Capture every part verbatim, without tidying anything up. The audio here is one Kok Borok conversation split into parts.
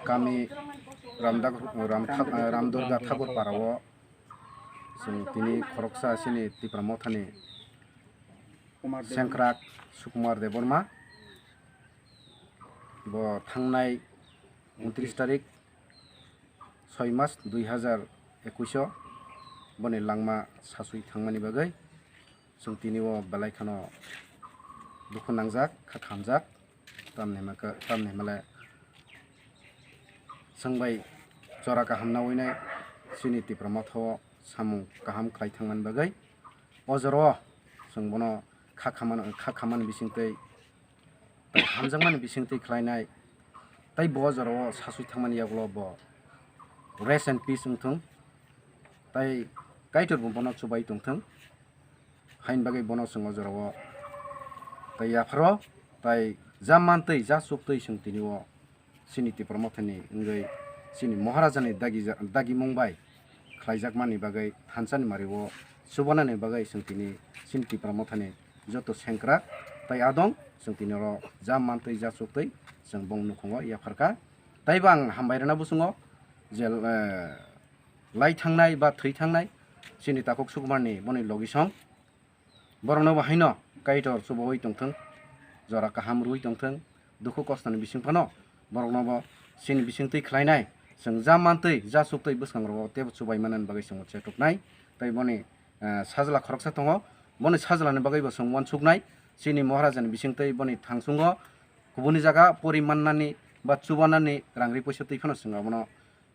Kami Ramdak-, Ramthak-, Ramdurga Thakur Para o chwng tini khoroksa chini Tipra Mothani sengkrak Sukumar Debbarma bo thangnai untris tarik soi mas dui hazar ekush o boni langma sasui thangmani bagwi chwng tini o belai kheno dukhu nangjak, kha khamjak. Tamni hwnba khe, tamni hwnba le chwng bai jora kaham nawi nai chini Tipra Motha o samung kaham khlai thangmani bagwi. O jora o chwng bono kha khaman-, kha khamani bisingtwi tei hamjakmani bisingtwi khlainai, tei bo o jora o sasui thangmani yagulo bo rest and peace wng thung, tei Kaitor bo bono chubai tong thung. Haini bagwi bono chwng o jora o tei yapharo tei ja mantwi ja chuktwi chwng tini o chini Tipra Mothani wngwi chini Maharajani dagi ja-, dagimung bai khlaijakmani bagwi thansa ni mari o chubanani bagwi chwng tini chini Tipra Mothani joto sengkrak tei adong chwng tini oro ja mantwi ja chuktwi chwng bong nukhungo yapharkha. Tei bo ang hambai rwna bwswngo je, eh, lai thangnai ba thwi thangnai chini Takhuk Sukumarni boni logisong. Borokno bo haino Kaitor chubaui tongthwng, jora kaham rwui tongthwng, dukhu kostoni bising phano borokno bo chini bisingtwi khlainai, chwng ja mantwi, ja chuktwi bwskangrogo teibo chubai manani bagwi chwngbo chetuknai. Tei boni, eh, sajla khoroksa tongo, boni sajlani bagwi bo chwng uansuknai, chini Maharajani bisingtwi boni thangchungo kubuni jaga pori mannani ba chubanani rang ri puisa twi phano chwng abono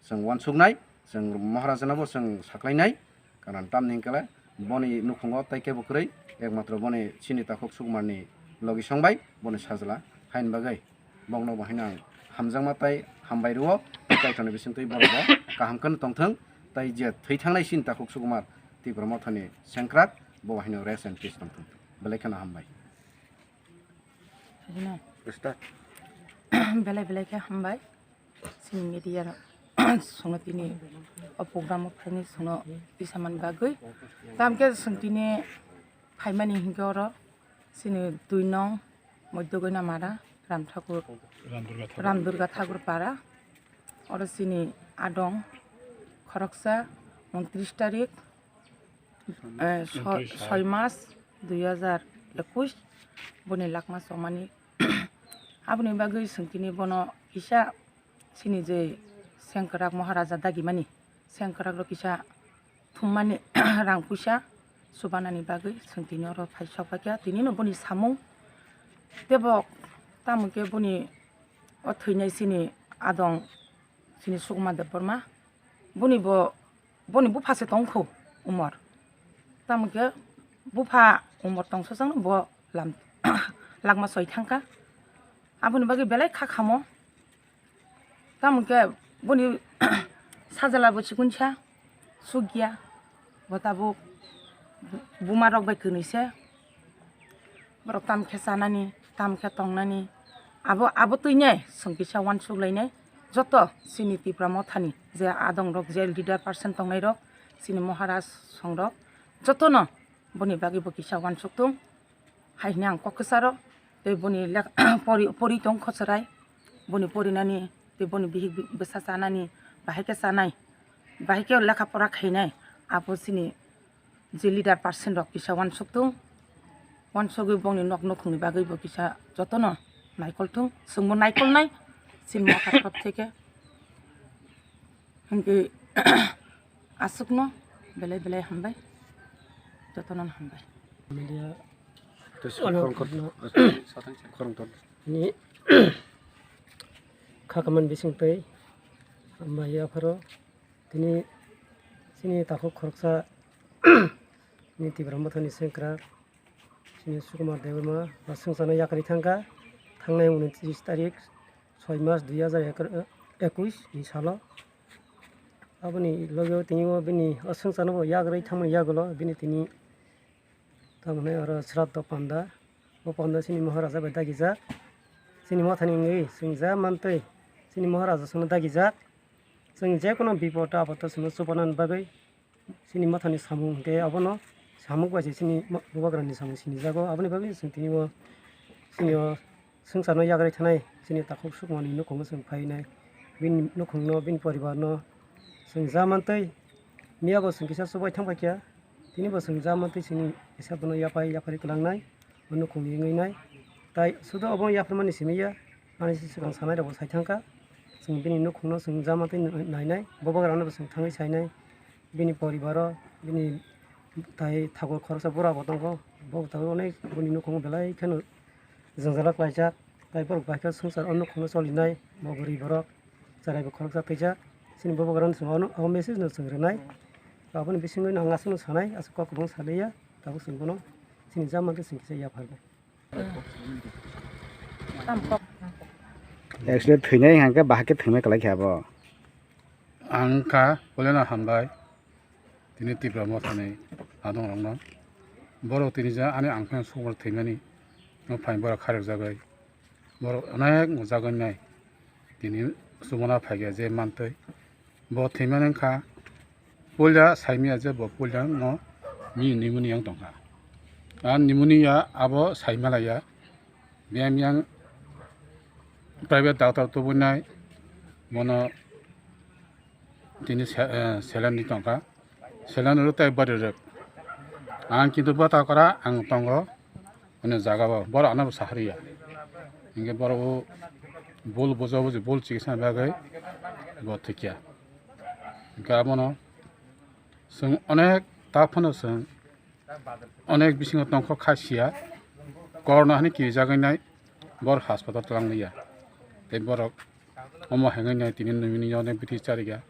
chwng uansuknai, chwng Maharajano bo chwng saklainai, karon tamni hwnkhe le boni nukhungo tei kebo kwrwi, ekmatro boni chini Takhuk Sukumarni logisong bai boni sajla. Haini bagwi bokno bo haino ang hamjakma tei hambai rwo, tei Kaitorni bisingtwi borok bo kaham kheno tongthwng, tei je thwi thangnai chini Takhuk Sukumar Tipra Mothani sengkrak, bo haino rest and peace tongthwng, belai kheno hambai. Belai belai khe hambai. Chini media rok songno tini o program o phaini songno tisa man bagwi. Tamkhe chwng tini phaimani hinkhe oro chini dui nong Moidogoi Namara Ram Thakur, Ram Durga Thakur Para. Oro chini adong khoroksa untris tarik, eh, so-, soi mas dui hazar ekush boni lakma somani. Aboni bagwi chwng tini bono kisa chini je sengkrak Maharaja dagimani sengkrak rok kisa thummani rang puisa chubanani bagwi chwng tini oro phai sok phaikha, tini no boni samung tebo tamo khe boni o thwinai chini adong chini Sukma Debbarma. Boni bo, boni bupha se tong kho umor. Tamo khe bupha umor tong sosang no bo lam-, lakma soi thangkha. Aboni bagwi belai kha khamo. Tamo khe boni sajla bo chikunsa, sukya. Bo tabuk buma rok bai kwnwi se. Borok tam khe chanani, tam khe tongnani, abo, abo twi ne chwng kisa uansuk lainai. Joto chini Tipra Mothani je adong rok, je leader person tongnai rok, chini Maharaj song rok, jotono boni bagwi bo kisa uansuk tung. Hai hwnwi ang kok kwcharo tei boni lek-, pori, pori tong kho chwrai, boni porinani tei boni bihik bwsa chanani, bahai khe chanai, bahai khe lekha pora khainai, abo chini je leader person rok kisa uansuk tung, uansugwi bongni nok nukhungni bagwi bo kisa jotono naikol thung, chwngbo naikolnai chini Motha thop theke. Hinkhe aswkno belai belai hambai, jotono hambai. Media khorang kor-, khorang tor. Ni kha kaman bising tei hambai yapharo. Tini chini takhuk khoroksa ni Tipra Mothani sengkrak chini Sukumar Debbarma ba swngcharno yakarwi thangkha, thangnai unotris tarik soi mas dui hazar ekush ni salo. Aboni loge o tini o bini o swngcharno bo yakarwi thangmani yagulo bini tini Tamoni oro sraddho panda, bo panda chini Maharaja bai dagijak. Chini Mothani wngwi chwng ja mantwi chini Maharaja chwngno dagijak. Chwng je kono bipod apod o chwngno chubanani bagwi chini Mothani samung hwnkhe abono samung bai se chini Bubagrani samung sinijago. Aboni bagwi chwng tini o chini o swngcharno yakarwi thanai chini takhuk Sukumani nukhungo chwng phainai. Bini nukhungno, bini poribarno chwng ja mantwi miya bo chwng kisa chubai thangpaikha. Tini bo chwng ja mantwi chini kisa bono yaphai yaphari kwlangnai, bo nukhungni wngwi nai. Tai sudo obo yapharmani simi ya, ani swkang sanai rokbo sai thangkha. Chwng bini nukhungno chwng ja mantwi nainai, bobograano bo chwng thangwi sainai. Bini poribaro, bini tai thakur khoroksa bura bo tongo, bo tabuk onek bini nukhungo belai kheno jwngjala klaijak, tai borok bai khe swngchar o nukhungo cholinai, bo bwrwi borok, cherai bo khoroksa twijak, chini bobogra no chwng o message no chwng rwnai, aboni bisingo ang aswkno sanai, aswk kok kwbang saliya, tabuk chwng bono chini ja mankhe chwng kisa yapharnai. Actually, thwinai hwnkhe bahai khe thwngmai kwlai kha abo. Ang kha puilano hambai tini Tipra Mothani adongrokno. Borok tini ja ani ang phano sukmar thwimani no phaini borok kharokjagwi. Borok onek jagwi nai tini sumana phaikha je mantwi. Bo thwimani wngkha puila saimaya je bo puila no mi nwi mani yang tongkha. A pneumonia abo saimalaya. Biyang biyang private doctor tubunai bono tini se-, eh, saline di tongkha. Saline rw tei bari rw. Ang kintu bota kora ang tongo. Hwnwi jaga o borok ano bo sahariya. Hinkhe borok o bul bujo buji bul chikisa bagwi bo thwikya. Hinkhe abono chwng onek ta phano chwng onek bisingo tongkho kha siya. Corona hwnwi kirijagwi nai borok hospital twlang liya. Tei borok omo hengwi nai tini nwi mini onek bithi chariga.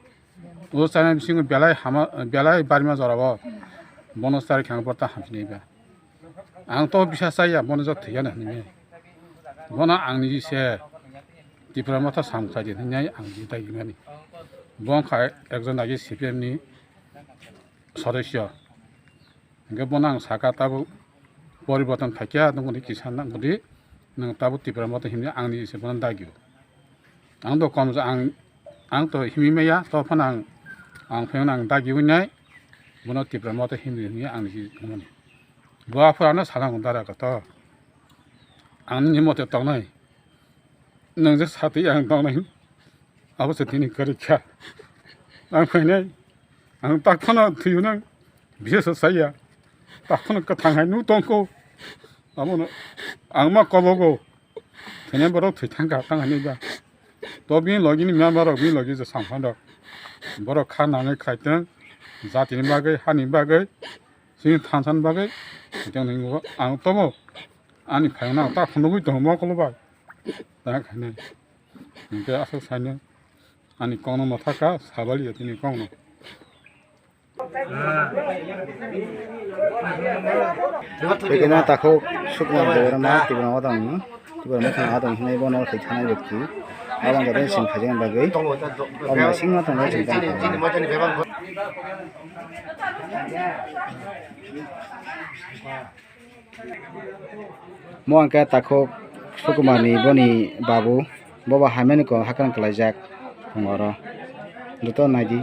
O chana bisingo belai hama, belai barima jorao bono chari khe ang borta hamsinai ba. Ang to bisa chaya, bono jok thwiya na hinwi. Bono ang niji se Tipra Motha samung khlai di hinwi ang niji dai mani. Bo wngkha ekjon agi C P M ni sodosyo. Hinkhe bono ang saka tabuk poriborton phaikha, nungni kisa nang budi, nang tabuk Tipra Motha hinwi ang niji se bono dagio. Ang to kom ang, ang to himwi maya, to phano ang, ang phano ang dagiwi nai, bono Tipra Motha himwi hinwi ang niji mani. Bo aphuru ano sana hwn dara kotor. Ang nini mote tongnai. Nwng je satwi ang tongnai. Abo se tini kwrwi kha. Ang phainai. Ang tak phano thwiyo nang. Bisa saya. Tak phano kwthang hai nu tongkho. Abono ang ma kobogo. Thwinai borok thwi thangkha tang hinwi ba. To bini logi ni member rok bini logi je samphang rok. Borok kha nangnai khlai tong. Jati ni bagwi, hani bagwi. Chini thansa ni bagwi, tei ang tobo ani phaiyung no ta phunugwi tongo mokolo bai. Ta khainai. Hinkhe aswk saino ani kokno mwthaka sabaliya tini kokno. Tei khe no takhuk Sukumar Debbarma Tipra Motha ni. Tipra Motha ni adong hinwi bono thwi thanai bekti. Abang jadai sing khaijak bagwi. Abang sing ma tongo sing tang kha. Mo angkhe takhuk Sukumar ni boni babu. Bobo hamya ni ko hakrang kwlaijak tongo oro. Joto naidi.